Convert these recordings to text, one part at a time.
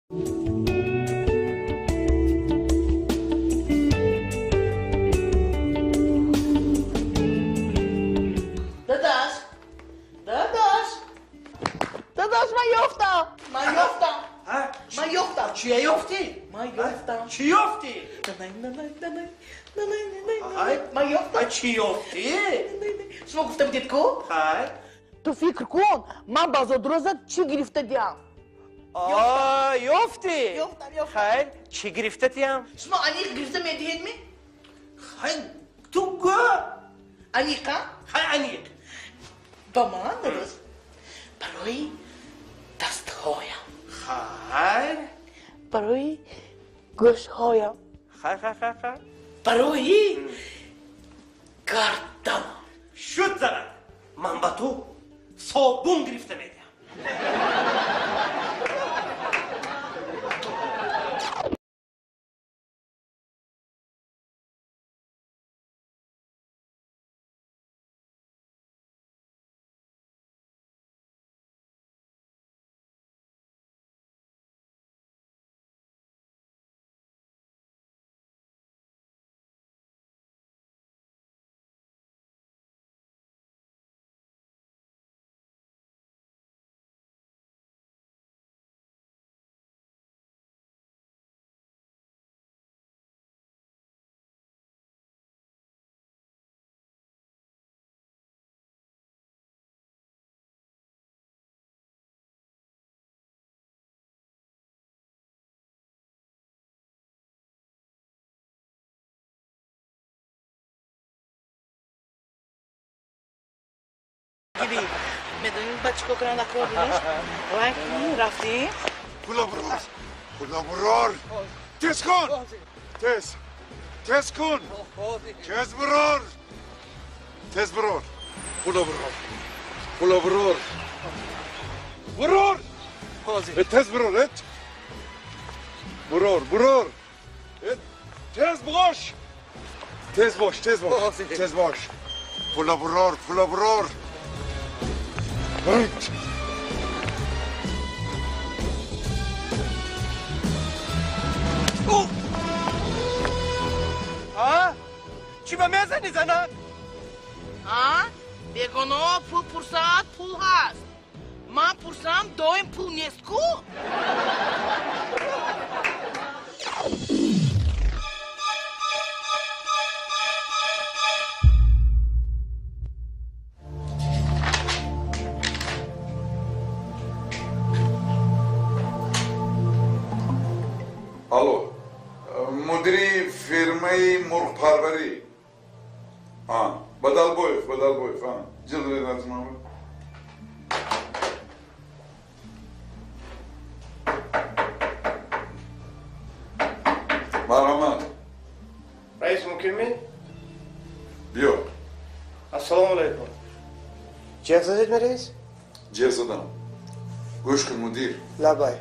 Дадаш, дадаш, дадаш, ман ёфтам, ман ёфтам, ман ёфтам. Чия ёфтӣ? Ман ёфтам. Чӣ ёфтӣ? Ман ёфтам. Чӣ ёфтӣ? Шумо гуфта будед ку? Ту фикр кун, ман ба зодрӯзат чӣ гирифта диям? Ёфтӣ? Ёфтам, ёфтам. Хайр, чӣ гирифта диям? Шумо аниқ гирифта медиҳед ми? Хайр, ту гӯ. Аниқа? Хай, аниқ. Ба ман дадаш барои дастҳоям. Хайр. Барои гӯшҳоям. Хайр, хайр, хайр, хайр. Барои гарданам. Шуд занак, ман ба ту собун гирифта медиҳам. Медонӣ ба чӣ кор кунам накор дониш? Вай рафтем. Пула бурор, пула бурор. Тез кун! Тез. Тез кун! Тез бурор! Тез бурор! Пула бурор! Пула бурор! Бурор! Тез бурор, эт! Бурор, бурор! Тез бош! Тез бош, тез бош! Тез бош! Пула бурор, пула бурор! Чӣ ба мезанӣ, занак? Бегоно пул пурсад, пул ҳаст. Ман пурсам, доим пул нест ку? Алло, мудири фирмаи мурғпарварӣ. Бадалбоев, Бадалбоев, ҷилдри назмама. Марҳамат. Раис, мумкин ми? Биё. Ассалому алайкум. Ҷеғ задед ми, раис? Ҷеғ задам. Гӯш кун, мудир. Лабай.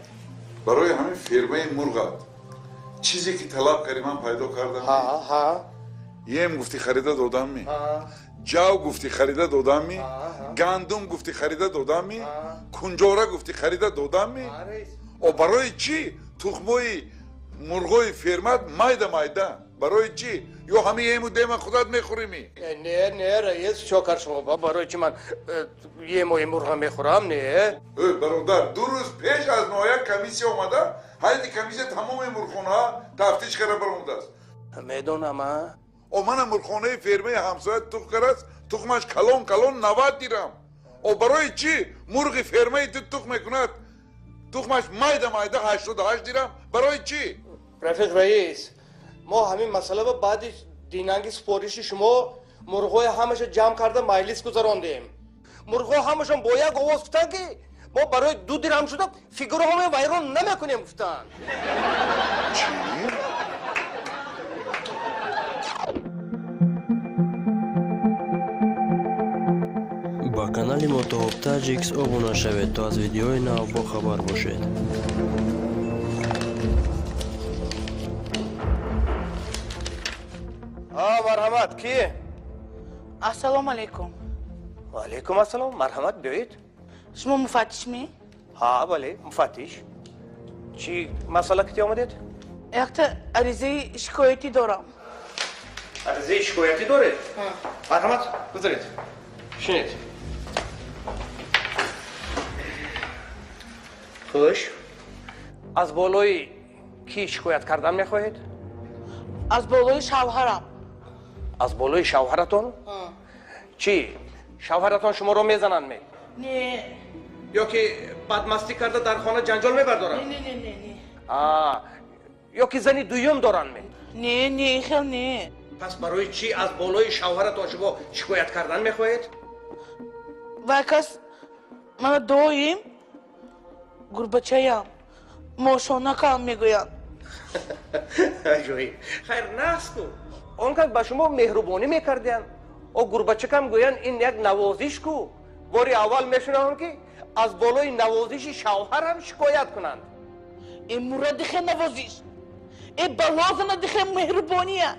Барои ҳамин фирмаи мурғат чизе ки талаб кардӣ ман пайдо кардам. Ҳа. Ем гуфтӣ харида додам ми? Ҷав гуфтӣ харида додам ми? Гандум гуфтӣ харида додам ми? Кунҷора гуфтӣ харида додам ми? О барои чӣ тухмои мурғои фирмат майда майда? Барои чӣ? Ё ҳамин ему дема худат мехӯрӣ ми? Не, не, раис, чо кар шумо? Барои чӣ ман емои мурға мехӯрам, не? Э, бародар, ду рӯз пеш аз ноҳия комиссия омада, ҳайати комиссия тамоми мурғхонаҳа тафтиш карда баромадааст. Медонам, а? О мана мурғхонаи фермаи ҳамсоя тухм кардааст, тухмаш калон калон 90 дирам. О барои чӣ мурғи фермаи ту тухм мекунад, тухмаш майда майда 88 дирам? Барои чӣ? Рафиқ раис, мо ҳамин масъала баъди динанги супориши шумо мурғҳои ҳамаша ҷамъ карда майлис гузарондем. Мурғҳо ҳамашон бо як овоз гуфтанд, ки мо барои 2 дирам шуда фигураҳоро вайрон намекунем гуфтанд. Чӣ? Ба канали Мотоҳоб Таҷикс обуна шавед, то аз видеои нав бохабар бошед. Марҳамат, ки? Ассалому алайкум. Ва алайкум ассалом, марҳамат, биёед. Шумо муфаттиш ми? Ҳа, бале, муфаттиш. Чӣ масъала кити омадед? Якта аризаи шикоятӣ дорам. Аризаи шикоятӣ доред? Марҳамат, гузаред. Шинед. Хуш. Аз болои кӣ шикоят кардан мехоҳед? Аз болои шавҳарам. Аз болои шавҳаратон? Чӣ? Шавҳаратон шуморо мезананд ме? Не. Ё ки бадмастӣ карда дар хона ҷанҷол мебардоранд? Не, не, не, не. Ё ки зани дуюм доранд ме? Не, не, хел не. Пас барои чӣ аз болои шавҳаратон шумо шикоят кардан мехоҳед? Вай кас мана доим гурбачаям, мошонакам мегӯянд. Аҷоиб. Хайр, нағз ку. Он кас ба шумо меҳрубонӣ мекардиянд. О гурбачакам гӯянд, ин як навозиш ку. Бори аввал мешунавам, ки аз болои навозиши шавҳарам шикоят кунанд. Э мура дихе навозиш, э балозана дихе меҳрубония.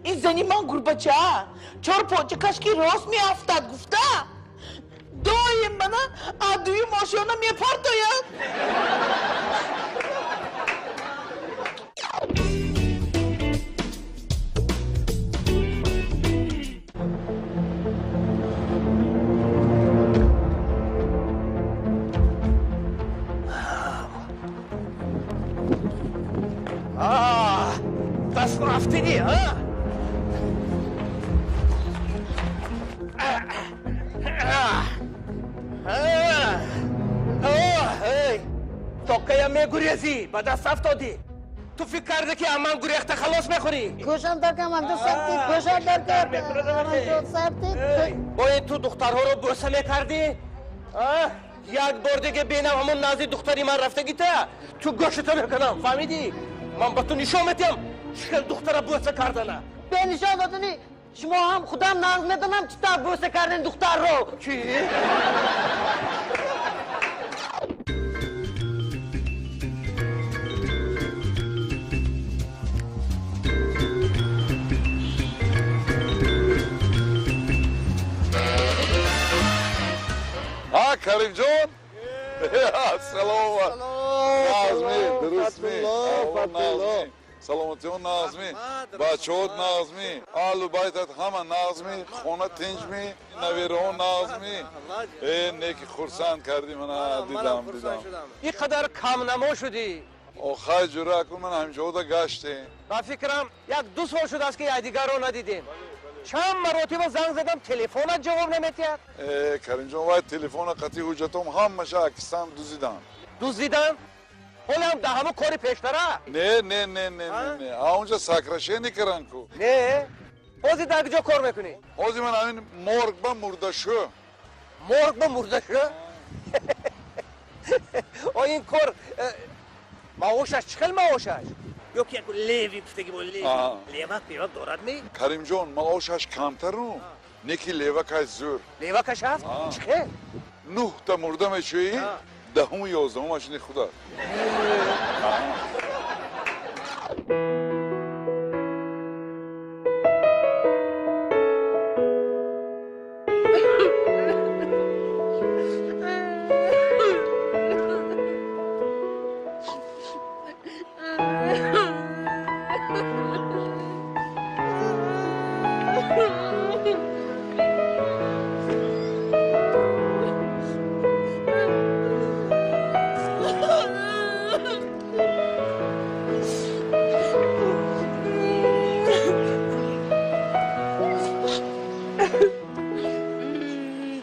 Ин зани ман гурбача, чор почакаш ки рост меафтад гуфта, доим мана аз дуюм ошёна мепартояд. Даст рафтидӣ, а? Тоқая мегурезӣ, ба даст афтодӣ. Ту фикр кардӣ, ки аз ман гурехта халос мехӯрӣ? Кӯшам дар кам, кӯшам дар кам. Бояд ту духтарҳоро бӯса мекардӣ? Як бор диге бинам ҳамон назди духтари ман рафтагита, ту гӯшата мекунам, фаҳмидӣ? Ман ба ту нишон медиҳам, чӣ хел духтара бӯса кардана. Бе нишон додани шумо ҳам худам нағз медонам, чӣ тавр бӯса кардани духтарро. Чӣ? А, Каримҷон? Салом. Нағзми, дурустми? Саломатиён нағзми, бачаҳот нағзми, аҳлу байтат ҳама нағзми, хона тинҷми, навираҳо нағзми. Э, неки хурсанд кардӣ мана, дидам, дидам. Ин қадар камнамо шудӣ. Охай ҷура, акун ман ҳамҷода гаштем. Ба фикрам, як ду сол шудааст, ки якдигарро надидем. Чанд маротиба занг задам, телефонат ҷавоб наметиҳад. Э, Каримҷон, вай телефона қатъи ҳуҷҷатом ҳамаша акистан дуздиданд. Дуздиданд? Ҳолам дар ҳамон кори пештара? Не, не, не, не, не, не, онҷа сокращение карданд ку. Не, ҳозир дар куҷо кор мекунӣ? Ҳозир ман ҳамин морг ба мурдашӯ. Морг ба мурдашӯ? О, ин кор маошаш чӣ хел маошаш? Ё ки як леви гуфтаги бо леви левак певак дорад ми? Каримҷон, маошаш камтару, неки левакаш зӯр. Левакаш ҳаст? Чӣ хел? Нӯҳта мурда мешӯӣ, даҳуму ёздаҳумаш ни худат.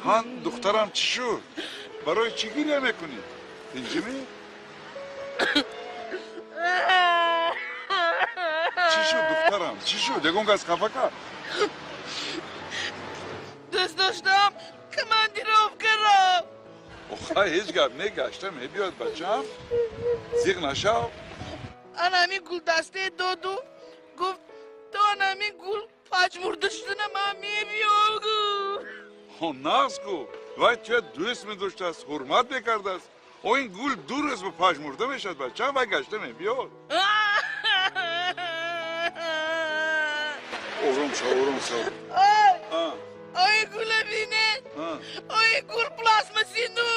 Ҳан, духтарам, чӣ шуд? Барои чӣ гиря мекунӣ? Тинҷимӣ? Чӣ шуд, духтарам, чӣ шуд? Ягон кас хафа кард? Дӯст доштам командировка рафт. Охай, ҳеҷ гап не, гашта мебиёд, бачам, зиқ нашав. Анами гулдастае доду, гуфт, то анами гул паҷмурда шудана ман мебиём. Нағз ку, вай туя дӯст медоштааст, ҳурмат мекардааст. О, ин гул ду рӯз ба пажмурда мешавад, бачам, вай гашта мебиёд. Ором шав, ором шав. Ой, гула бинед, ой, гул пластмассину.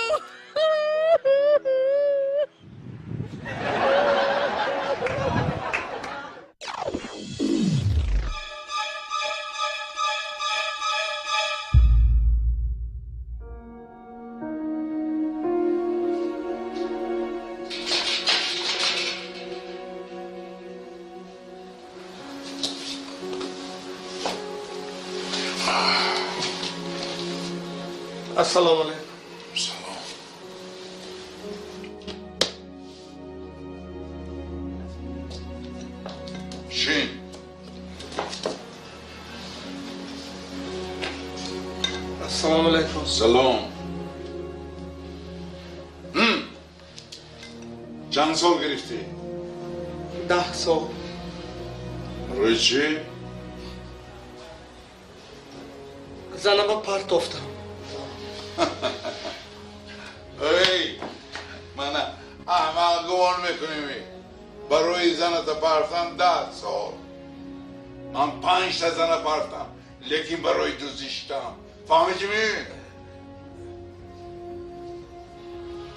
Ассалому алайкум. Салом. Шин. Ассалому алайкум. Салом. Чанд сол гирифтӣ? 10 сол. Барои чӣ? Занама партофтам. Эй, мана аҳмақ гумон мекунем. Барои заната партам 10 сол. Ман 5 та зана партам, лекин барои дуздиштам. Фаҳмидӣ ми?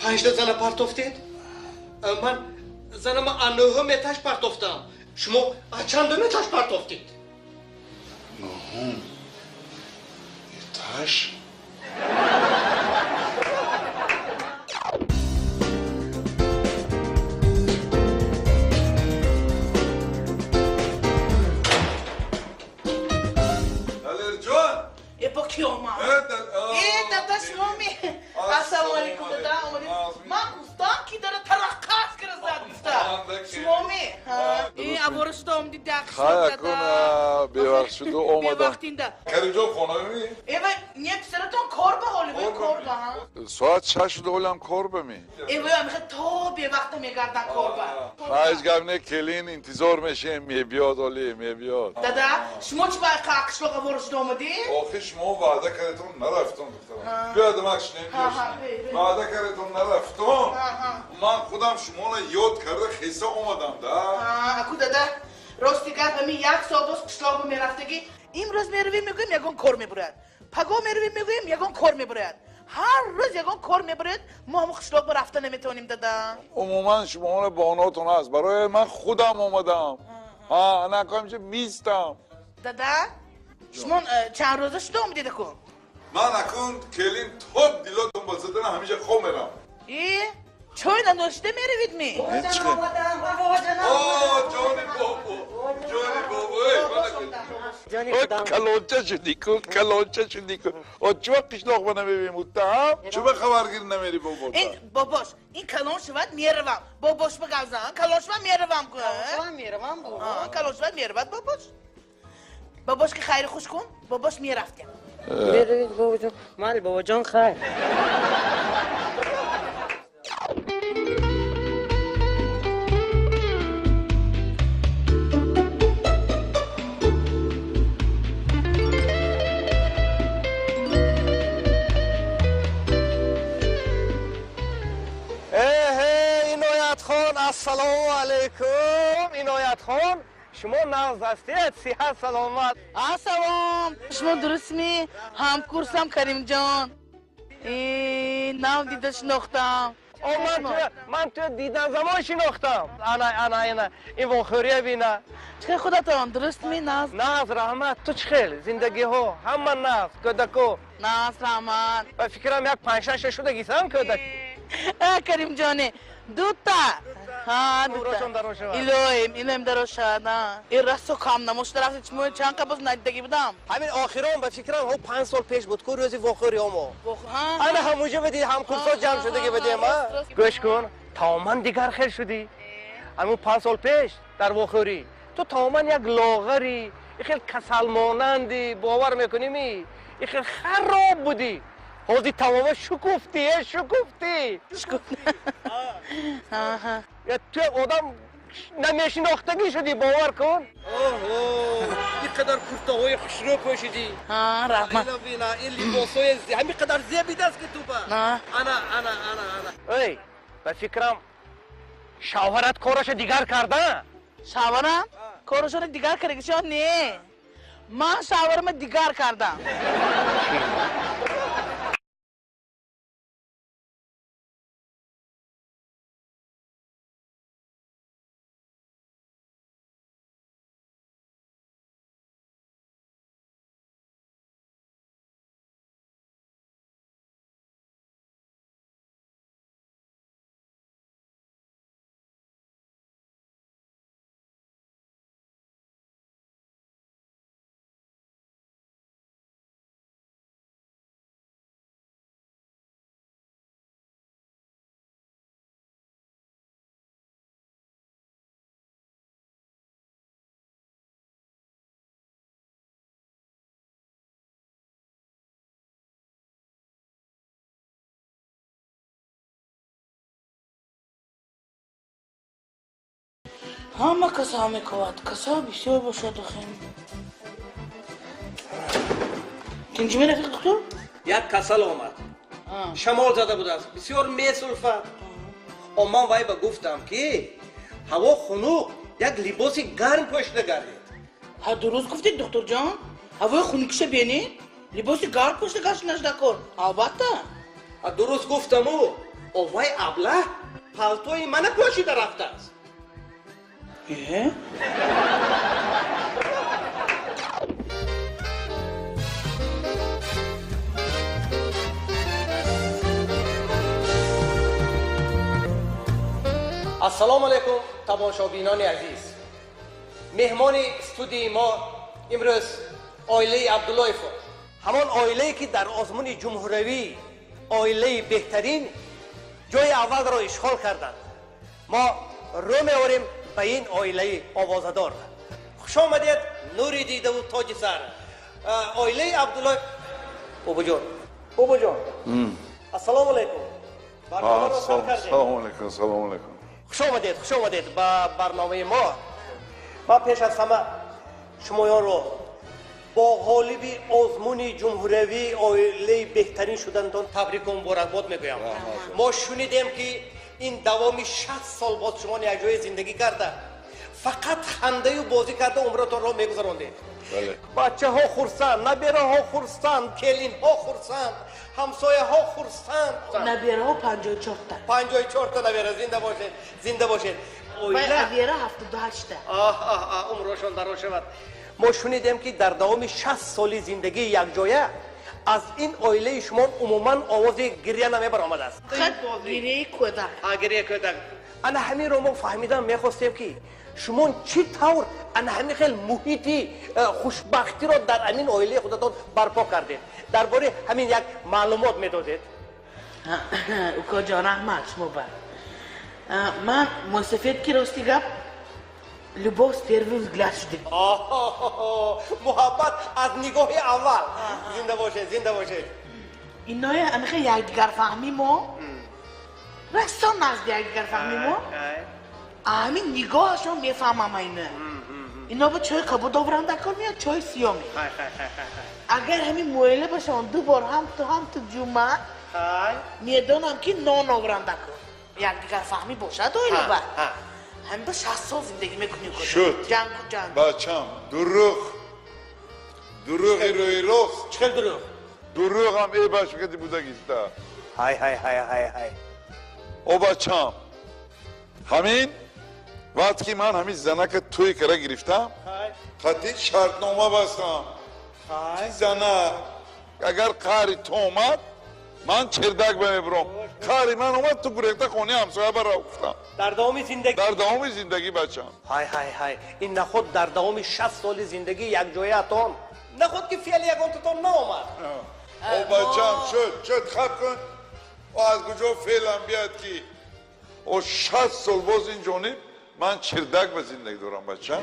5 та зана партофтед? Ман занама а 9 этаж партофтам. Шумо а чандум этаж партофтед? 9 этаж? Ассалому алайкум, дада. Ман гуфтам ки дара тараqqас кара зад гуфта. Шумо ми? Авора шуда омди дақ шуда. Хай, бевақт шуду омадам. Бевақтинда. Каримҷон хона ми? Эва, не писаратон кор ба ҳоли, вай кор ба, ҳа? Соат 6 шуда ҳолам кор ба ми. Эва, амиха то бевақта мегардан кор ба. Ҳеҷ гап не, келин интизор мешем, мебиёд ҳоли, мебиёд. Дада, шумо чӣ ба қишлоқ авора шуда омадӣ? Охи шумо ваъда кардетон нарафтон, духтарам. Биёд мак шинем, биёшинем. Ваъда кардетон нарафтон. Ман худам шуморо ёд карда хеса омадам, да? Аку дада, рости гап ҳамин як сол боз қишлоқ мерафтагӣ. Имрӯз меравем, мегӯем ягон кор мебурад. Паго меравем, мегӯем ягон кор мебурад. Ҳар рӯз ягон кор мебурад, мо ҳамон қишлоқ ба рафта наметавонем, дада. Умуман шуморо баҳонаотон ҳаст. Барои ман худам омадам. Ҳа, ана акоимча мистам. Дада, шумо чанд рӯза шуда омадед акун? Ман акун келин то дилотон ба задан ҳамеша хоб мерам. Э, чой наношида меравед ми? Ҷони бобо, ҷони бобо, эй, калонча шудӣ ку, калонча шудӣ ку. О, чӣ вақт қишлоқ ба намебинем, муттаҳам? Чӣ ба хабаргир намери бобо? Ин бобош, ин калон шавад меравам. Бобош ба гап зан, калон шавад меравам ку. Калон шавад меравам бобо. Калон шавад меравад бобош. Бобош ки хайри хуш кун, бобош мерафтем. Меравед бобоҷон. Майли бобоҷон, хайр. Ассалому алайкум, Иноятхон. Шумо нағз ҳастед, сиҳат саломат. Ассалом, шумо дурустми? Ҳамкурсам Каримҷон. Нав дида шинохтам. Ман ту дидан замон шинохтам. Ана, ана, ана, ин вохӯрия бина. Чӣ хел худатон, дурустми? Нағз? Нағз, раҳмат. Ту чӣ хел? Зиндагиҳо ҳама нағз, кӯдако? Нағз, раҳмат. Ба фикрам як 5-6 шудагисам кӯдак. Каримҷоне, дута. Ҳа, дута. Илоҳим, илоҳим дароз шавад. Ин расо кам намошуда рафти, чмо чанд қа боз надидагӣ будам. Ҳамин охирон ба фикрам ҳо 5 сол пеш буд ку рӯзи вохӯриҳо мо. Ана ҳамунҷо бидӣ ҳамкурсо ҷамъ шудагӣ будем, а? Гӯш кун, тамоман дигар хел шудӣ. Ҳамун 5 сол пеш дар вохӯрӣ ту тамоман як лоғарӣ, хел касалмонандӣ, бовар мекунӣ ми? Хел хароб будӣ. Ҳозир тамоман шукуфтӣ, шукуфтӣ. Ту одам намешинохтагӣ шудӣ, бовар кун. Оҳо, ин қадар куртаҳои хушрӯ пӯшидӣ. Раҳмат. Ин либосҳои ҳамин қадар зебидаст ки ту ба. Ана, ана, ана, ана. Эй, ба фикрам шавҳарат кораша дигар карда? Шавҳарам корашро дигар кардагишо не. Ман шавҳарама дигар кардам. Ҳама касал мекунад. Касал бисёр бошад охин. Тинҷи мерафиқ доктор? Як касал омад. Шамол зада будааст. Бисёр месулфад. Ман вай ба гуфтам ки ҳаво хунук, як либоси гарм пӯшида гардед. Ҳа дуруст гуфтед докторҷон. Ҳавои хунукиша бинед, либоси гарм пӯшида гаштанаш дар кор. Албатта. Дуруст гуфтаму, вай аблаҳ палтои мана пӯшида рафтааст. Э? Ассалому алайкум тамошобинони азиз. Меҳмони студияи мо имрӯз оилаи Абдуллоев. Ҳамон оилае ки дар озмуни ҷумҳуравӣ оилаи беҳтарин ҷои аввалро ишғол карданд. Мо рӯ меорем ба ин оилаи овозадор. Хуш омадед, нури дидаву тоҷи сар. Оилаи Абдуллоев. Бобоҷон. Бобоҷон. Ассалому алайкум. Барномаро сар кардем. Салому алайкум, салому алайкум. Хуш омадед, хуш омадед ба барномаи мо. Ман пеш аз ҳама шумоёнро бо ғолиби озмуни ҷумҳуравии оилаи беҳтарин шудантон табрику муборакбод мегӯям. Мо шунидем ки ин давоми 60 сол боз шумо якҷоя зиндагӣ карда, фақат хандаю бозӣ карда умратонро мегузарондед. Бачаҳо хурсанд, набераҳо хурсанд, келинҳо хурсанд, ҳамсояҳо хурсанд. Набераҳо 54та. 54та набера. Зинда бошед, зинда бошед. Набера 78та. Оҳ, умрошон дароз шавад. Мо шунидем ки дар давоми 60 соли зиндагии якҷоя аз ин оилаи шумо умуман овози гиря намебаромадааст. Гиряи кӯдак. Гиряи кӯдак. Ана ҳаминро мо фаҳмидан мехостем ки шумо чӣ тавр ана ҳамин хел муҳити хушбахтиро дар ҳамин оилаи худатон барпо кардед. Дар бораи ҳамин як маълумот медодед. Укоҷон, раҳмат шумо ба. Ман мусафед ки рости гап любовь с первого взгляд шудем. Муҳаббат аз нигоҳи аввал. Зинда бошед, зинда бошед. Иное амихе якдигарфаҳмӣ мо расон назди якдигарфаҳмӣ мо ҳамин нигоҳашон мефаҳмам айна. Ино ба чой кабуд оваранда кор меяд, чой сиёҳ меяд. Агар ҳамин муоила бошанд ду бор ҳам ту ҳам ту ҷумъа медонам ки нон оваранда кор. Якдигарфаҳмӣ бошад оила ба. Ҳамин ба 60 сол зиндагӣ мекунем. Шуд. Ҷангу ҷанг. Бачам, дурӯғ. Дурӯғи рӯи рост. Чӣ хел дурӯғ? Дурӯғам э башкати будагиста. Ҳай ҳай ҳай ҳай ҳай. О бачам, ҳамин вақт ки ман ҳамин занака тӯй кара гирифтам, қатъи шартнома бастам. Зана агар қаҳри ту омад, ман чердак ба мебурам. Қаҳри ман омад, ту гурехта хонаи ҳамсоя барав гуфтам. Дар давоми зиндагӣ? Дар давоми зиндагӣ бачам. Ҳай ҳай ҳай. Ин наход дар давоми 60 соли зиндагӣ якҷояатон наход ки феъли ягонтатон наомад. О бачам, шуд, шуд, хаб кун. О аз куҷо феълам биёд ки о 60 сол боз ин ҷониб ман чердак ба зиндагӣ дорам бачам.